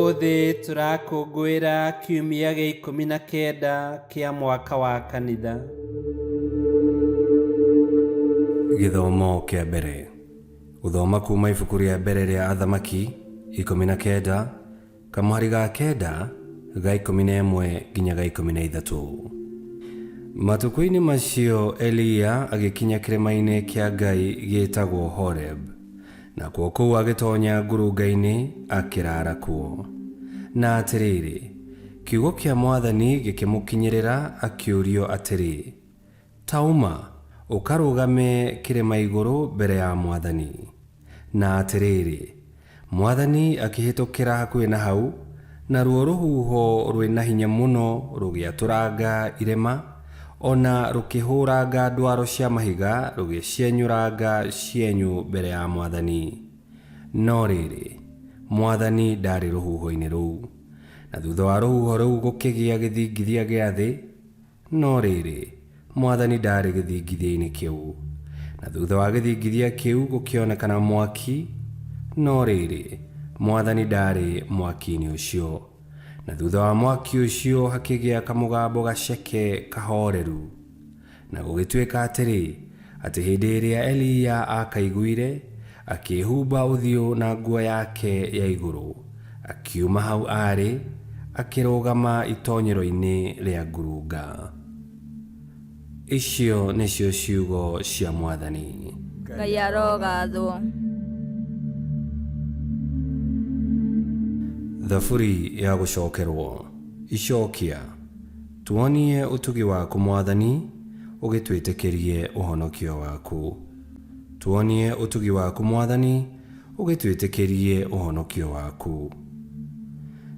Ũmũthĩ tũrakũngũĩra kiumia gĩa 19 kĩa mwaka wa kanitha. Gĩthomo kĩa mbere. Gũthoma kuma ibuku rĩa mbere rĩa Athamaki 19 kamũhari ga kenda ga 11 nginya ga 13. Matukũ-inĩ macio Eliya agĩkinya kĩrĩma-inĩ kĩa Ngai gĩtagwo Horeb, nakuo kũu agĩtonya ngurunga-inĩ akĩraara kuo. Na atĩrĩrĩ, kiugo kĩa Mwathani gĩkĩmũkinyĩrĩra akĩũrio atĩrĩ, Ta uma, ũkarũgame kĩrĩma igũrũ mbere ya Mwathani. Na atĩrĩrĩ, Mwathani akĩhĩtũkĩra hakuhĩ na hau, naruo rũhuho rwĩ na hinya mũno rũgĩatũranga irĩma, o na rũkĩhũranga ndwaro cia mahiga rũgĩcienyũranga cienyũ mbere ya Mwathani. No rĩrĩ, Mwathani ndaarĩ rũhuho-inĩ rũu. Na thutha wa rũhuho rũu gũkĩgĩa gĩthingithia gĩa thĩ, No rĩrĩ, Mwathani ndaarĩ gĩthingithia-inĩ kĩu. Na thutha wa gĩthingithia kĩu gũkĩonekana mwaki, no rĩrĩ, Mwathani ndaarĩ mwaki-inĩ ũcio. Na thutha wa mwaki ũcio hakĩgĩa kamũgambo gaceke kahooreru. Na gũgĩtuĩka atĩrĩ, atĩ hĩndĩ ĩrĩa Eliya aakaiguire, akĩĩhumba ũthiũ na nguo yake ya igũrũ, akiuma hau aarĩ, akĩrũgama itonyero-inĩ rĩa ngurunga. Icio nĩcio ciugo cia Mwathani. Ngai arogathwo. Thaburi ya gũcokerwo. Icokia. Tuonie ũtugi waku Mwathani, ũgĩtwĩtĩkĩrie ũhonokio waku. Tuonie ũtugi waku Mwathani, ũgĩtwĩtĩkĩrie ũhonokio waku.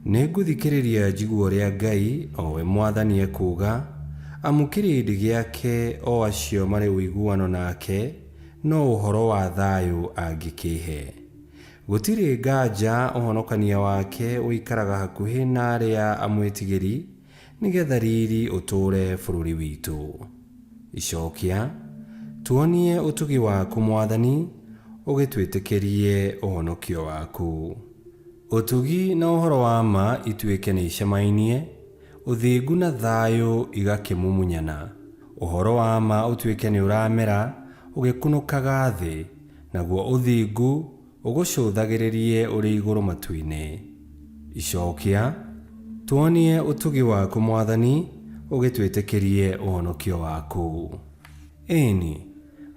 Nĩngũthikĩrĩria njigue ũrĩa Ngai, o we Mwathani ekuuga, amu kĩrĩndĩ gĩake, o acio marĩ ũiguano nake, no ũhoro wa thayũ angĩkĩ'he. Gũtirĩ nganja ũhonokania wake ũikaraga hakuhĩ na arĩa amwĩtigĩri, nĩ getha riri ũtũũre bũrũri witũ. Icokia, Tuonie ũtugi waku, Mwathani, ũgĩtwĩtĩkĩrie ũhonokio waku. Ũtugi na ũhoro wa ma ituĩke nĩicemainie, ũthingu na thayũ igakĩmumunyana. Ũhoro wa ma ũtuĩke nĩũramera ũgĩkunũkaga thĩ, naguo ũthingu ũgũcũthagĩrĩrie ũrĩ igũrũ matu-inĩ. Icokia, Tuonie ũtugi waku, Mwathani, ũgĩtwĩtĩkĩrie ũhonokio waku. Ĩĩ-ni,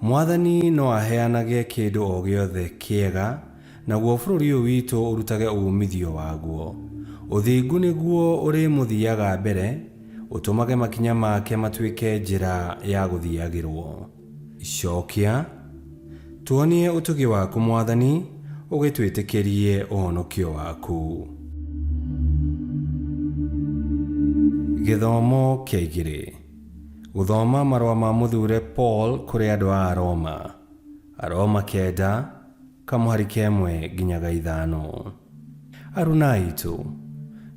Mwathani no aheanage kĩndũ o gĩothe kĩega, naguo bũrũri ũyũ witũ ũrutage uumithio waguo. Ũthingu nĩguo ũrĩmũthiaga mbere, ũtũmage makinya make matuĩke njĩra ya gũthiagĩrũo. Icokia, Tuonie ũtugi waku, Mwathani, ũgĩtwĩtĩkĩrie ũhonokio waku. Gĩthomo kĩa igĩrĩ. Gũthoma marũa ma mũthure Paul kũrĩ andũ a Aroma. Aroma kenda, kamũhari ka ĩmwe nginya ga ithano. Aruna aitũ,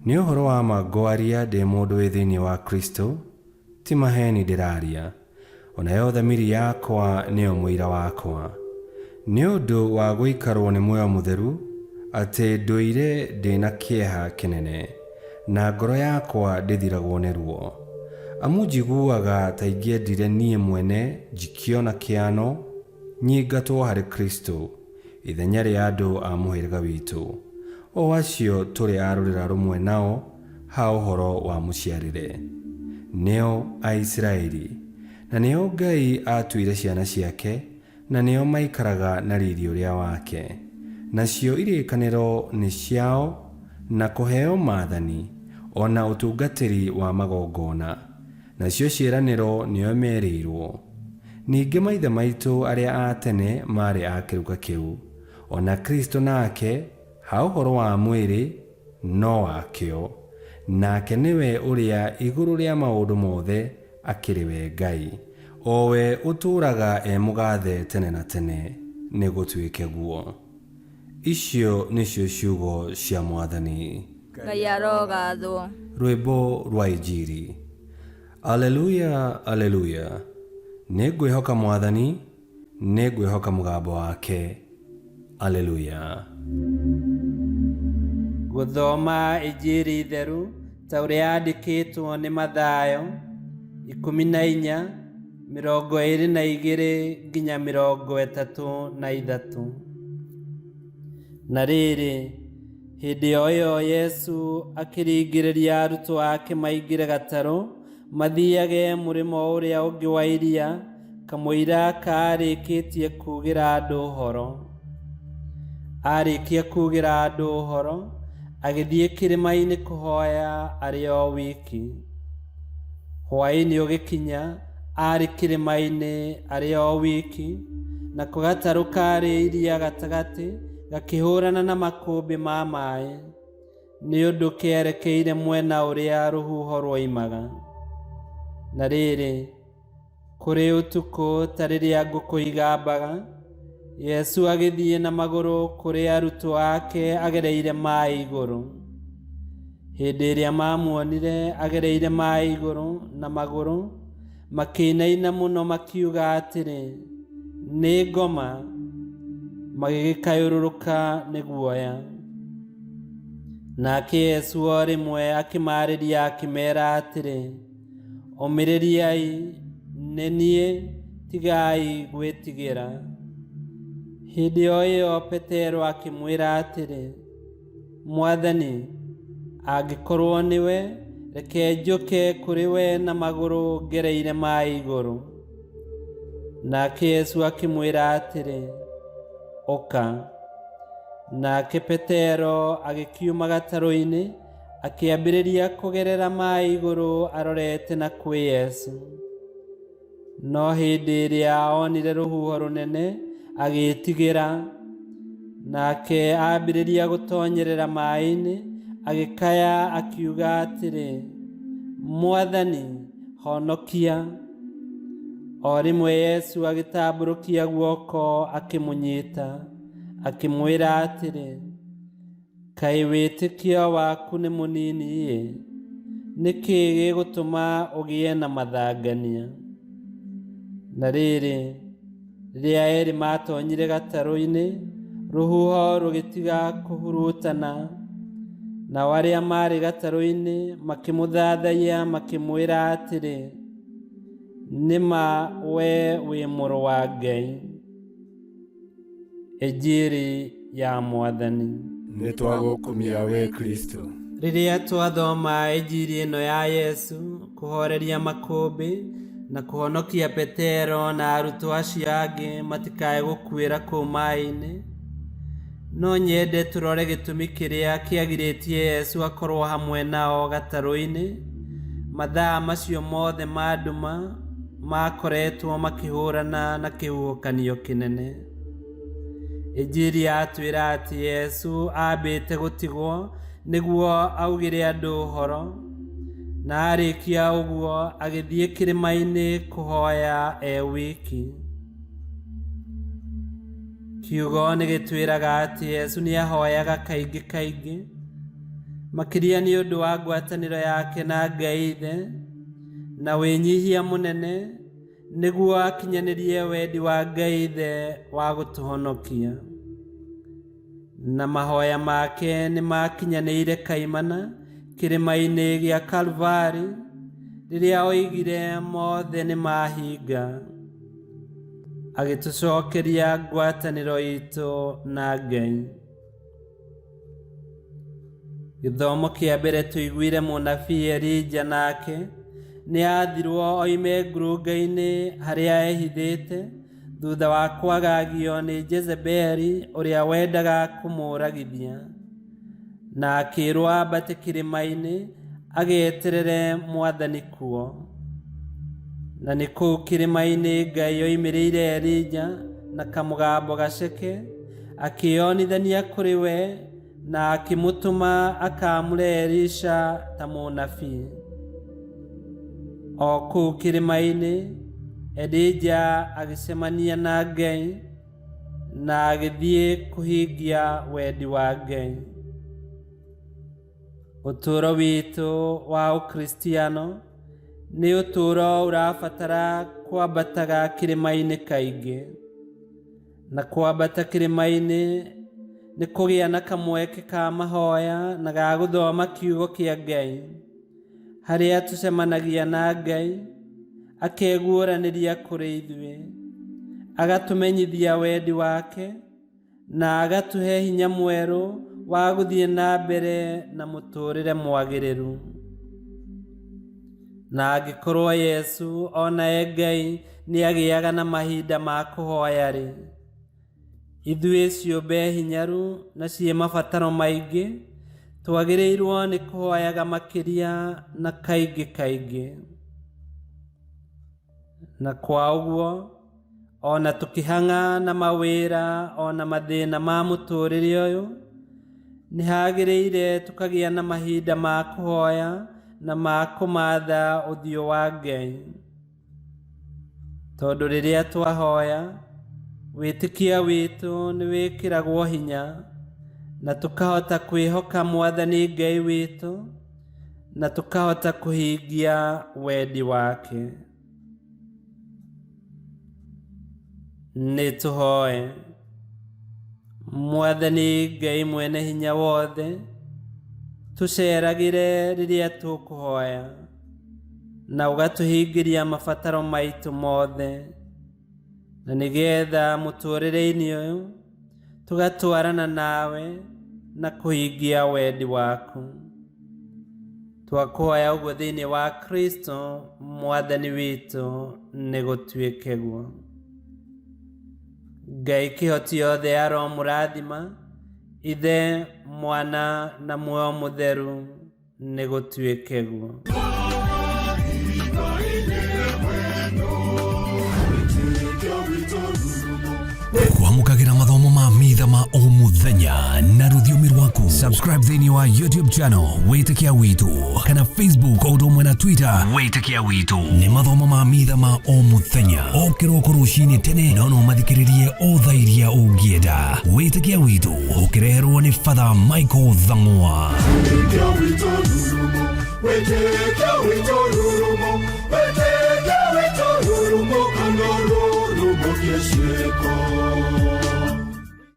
nĩ ũhoro wa ma ngwaria ndĩ mũndũ wĩ thĩinĩ wa Kristo, ti maheeni ndĩraria, o nayo thamiri yakwa nĩyo mũira wakwa, nĩ ũndũ wa gũikarũo nĩ muoyo mũtheru, atĩ ndũire ndĩ na kĩeha kĩnene, na ngoro yakwa ndĩthiragwo nĩ ruo. Amu njiguaga ta ingĩendire niĩ mwene njikio na kĩano, nyingatwo harĩ Kristo, ithenya rĩa andũ a mũhĩrĩga witũ, o acio tũrĩ a rũrĩra rũmwe nao, ha ũhoro wa mũciarĩre. Nĩo Aisiraeli, na nĩo Ngai aatuire ciana ciake, na nĩo maikaraga na riri ũrĩa wake. Nacio irĩkanĩro nĩ ciao, na kũheo maathani, o na ũtungatĩri wa magongona, nacio ciĩranĩro nĩo merĩirũo. Ningĩ maithe maitũ arĩa a tene maarĩ a kĩruka kĩu, o na Kristo nake, ha ũhoro wa mwĩrĩ, no wakĩo, nake nĩwe ũrĩa igũrũ rĩa maũndũ mothe akĩrĩ we Ngai, o we ũtũũraga e mũgathe tene na tene. Nĩgũtuĩke guo. Icio nĩcio ciugo cia Mwathani. Ngai arogathwo. Rwĩmbo rwa Injiri. Aleluya, Aleluya! Nĩngwĩhoka Mwathani, Nĩngwĩhoka mũgambo wake. Aleluya. Gũthoma Injiri theru ta ũrĩa yandĩkĩtwo nĩ Mathayo 14:22 nginya 33. Na rĩrĩ, hĩndĩ o ĩyo Yesu akĩringĩrĩria arutwo ake maingĩre gatarũ mathiage mũrĩmo ũrĩa ũngĩ wa iria, kamũira kaarĩkĩtie kuugĩra andũ ũhoro. Aarĩkia kuugĩra andũ ũhoro, agĩthiĩ kĩrĩma-inĩ kũhoya arĩ o wiki. Hwaĩ-inĩ ũgĩkinya, aarĩ kĩrĩma-inĩ arĩ o wiki, nako gatarũ kaarĩ iria gatagatĩ gakĩhũrana na makũmbĩ ma maĩ, nĩ ũndũ kĩerekeire mwena ũrĩa rũhuho rwoimaga. Na rĩrĩ, kũrĩ ũtukũ ta rĩrĩa ngũkũ igambaga, Yesu agĩthiĩ na magũrũ kũrĩ arutwo ake agereire maĩ igũrũ. Hĩndĩ ĩrĩa maamuonire agereire maĩ igũrũ na magũrũ, makĩinaina mũno makiuga atĩrĩ, nĩ ngoma, magĩgĩkayũrũrũka nĩ guoya. Nake Yesu o rĩmwe akĩmaarĩria akĩmeera atĩrĩ, ũmĩrĩriai, nĩ niĩ, tigai gwĩtigĩra. Hĩndĩ o ĩyo Petero akĩmwĩra atĩrĩ, Mwathani, angĩkorwo nĩwe, reke njũke kũrĩ we na magũrũ ngereire maĩ igũrũ. Nake Yesu akĩmwĩra atĩrĩ, ũka. Nake Petero agĩkiuma gatarũ-inĩ, akĩambĩrĩria kũgerera maĩ igũrũ arorete na kwĩ Yesu. No hĩndĩ ĩrĩa onire rũhuho rũnene, agĩĩtigĩra. Nake ambĩrĩria gũtonyerera maĩ-inĩ, agĩkaya akiuga atĩrĩ, Mwathani, honokia. O rĩmwe Yesu agĩtambũrũkia guoko akĩmũnyita, akĩmwĩra atĩrĩ, kaĩ wĩtĩkio waku nĩ mũnini-ĩ, nĩ kĩĩ gĩgũtũma ũgĩe na mathangania? Na rĩrĩ, rĩrĩa erĩ maatonyire gatarũ-inĩ, rũhuho rũgĩtiga kũhurutana, nao arĩa maarĩ gatarũ-inĩ makĩmũthathaiya makĩmwĩra atĩrĩ, nĩ ma we wĩ mũrũ wa Ngai. Injiri ya Mwathani. Nĩ twagũkumia we Kristo. Rĩrĩa twathoma Injiri ĩno ya Yesu kũhoreria makũmbĩ na kũhonokia Petero na arutwo acio angĩ matikae gũkuĩra kũu maĩ-inĩ, no nyende tũrore gĩtũmi kĩrĩa kĩagirĩtie Yesu akorwo hamwe nao gatarũ-inĩ mathaa macio mothe ma nduma makoretwo makĩhũrana na kĩhuhũkanio kĩnene. Injiri yatwĩra atĩ Yesu ambĩte gũtigwo nĩguo augĩre andũ ũhoro, na arĩkia ũguo agĩthiĩ kĩrĩma-inĩ kũhoya e wiki. Kiugo nĩ gĩtwĩraga atĩ Yesu nĩ ahoyaga kaingĩ kaingĩ, makĩria nĩ ũndũ wa ngwatanĩro yake na Ngai Ithe na wĩnyihia mũnene nĩguo akinyanĩrie wendi wa Ngai Ithe wa gũtũhonokia. Na mahoya make nĩ makinyanĩire kaimana kĩrĩma-inĩ gĩa Kalvari, rĩrĩa oigire mothe nĩ mahinga, agĩtũcokeria ngwatanĩro itũ na Ngai. Gĩthomo kĩa mbere tũiguire mũnabii Elija nake nĩ aathirwo oime ngurunga-inĩ harĩa ehithĩte thutha wa kwagagio nĩ Jezebeli ũrĩa wendaga kũmũragithia, na akĩrwo ambate kĩrĩma-inĩ ageterere Mwathani kuo. Na nĩ kũu kĩrĩma-inĩ Ngai oimĩrĩire Elija na kamũgambo gaceke, akĩyonithania kũrĩ we na akĩmũtũma akaamũre Elisha ta mũnabii. O kũu kĩrĩma-inĩ, Elija agĩcemania na Ngai na agĩthiĩ kũhingia wendi wa Ngai. Ũtũũro witũ wa Ũkristiano nĩ ũtũũro ũrabatara kwambataga kĩrĩma-inĩ kaingĩ. Na kwambata kĩrĩma-inĩ Nĩ kũgĩa na kamweke ka mahoya na ga gũthoma kiugo kĩa Ngai, harĩa tũcemanagia na Ngai akeguũranĩria kũrĩ ithuĩ, agatũmenyithia wendi wake na agatũhe hinya mwerũ wa gũthiĩ na mbere na mũtũũrĩre mwagĩrĩru. Na angĩkorwo Yesu ona e Ngai nĩ agĩaga na mahinda ma kũhoya-rĩ, ithuĩ ciũmbe hinyaru na ciĩ mabataro maingĩ twagĩrĩirwo nĩ kũhoyaga makĩria na kaingĩ kaingĩ. Na kwa ũguo ona tũkĩhang'a na mawĩra ona mathĩna ma mũtũrĩre ũyũ, nĩ hagĩrĩire tũkagĩa na mahinda ma kũhoya na ma kũmatha ũthiũ wa Ngai. Tondũ rĩrĩa twahoya, wĩtĩkia witũ nĩ wĩkĩragwo hinya na tũkahota kwĩhoka Mwathani Ngai witũ na tũkahota kũhingia wendi wake. Nĩ tũhoe. Mwathani Ngai mwene hinya wothe, tũceragĩre rĩrĩa tũkũhoya na ũgatũhingĩria mabataro maitũ mothe, na nĩgetha mũtũrĩre-inĩ ũyũ tũgatwarana nawe na kũhingia wendi waku. Twakũhoya ũguo thĩinĩ wa Kristo Mwathani witũ, nĩ gũtuĩke guo. Ngai kĩhoti yothe aromũrathima, Ithe, Mwana na Muoyo Mũtheru, nĩ gũtuĩke guo. Kwamũkagĩra mathomo ma mitha ma o mũthenya na rũthiomi rwaku. Subscribe thĩinĩ wa YouTube channel Wĩtĩkia Witũ kana Facebook o ũndũ ũmwe na Twitter Wĩtĩkia Witũ. Nĩ mathomo ma mitha ma o mũthenya o kĩroko rũcinĩ tene, no no mathikĩrĩrie o thaa iria ũngĩenda. Wĩtĩkia Witũ ũkĩreherwo nĩ Father Michael Thang'wa. Wĩtĩkia witũ ndurumo, wĩtĩkia witũ.